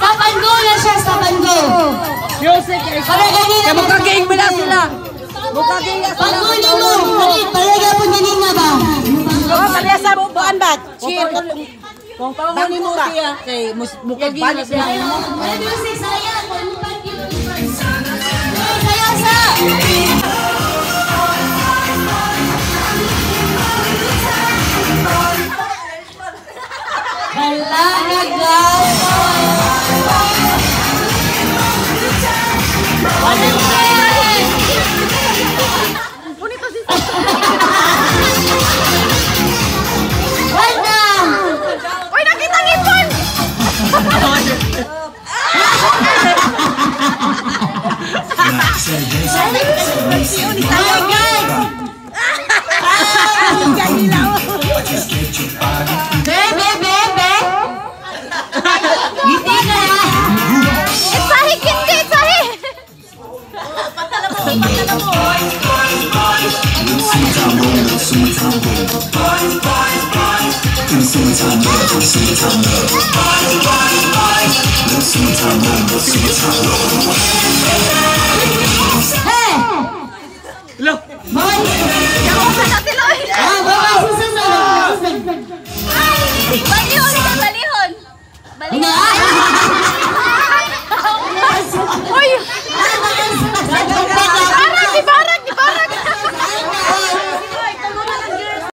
Stop and go na siya, stop and go. Music. Kaya mukaging mo na sila. Mukaging na sila. Paguli mo, palega po ganina ba? Pareha sa buwan ba? Cheer. Kung panguni mo siya, kay mukaging na siya. Music, sayang. Sayaw sa! Uy, nakita ngipon! My God! Be, be, be, be! Ngiti ka na! Itsahi, kindi, itsahi! Hey! Lo! Boy! Ah, baba, susunod! Susunod! Balihon, balihon! Ano?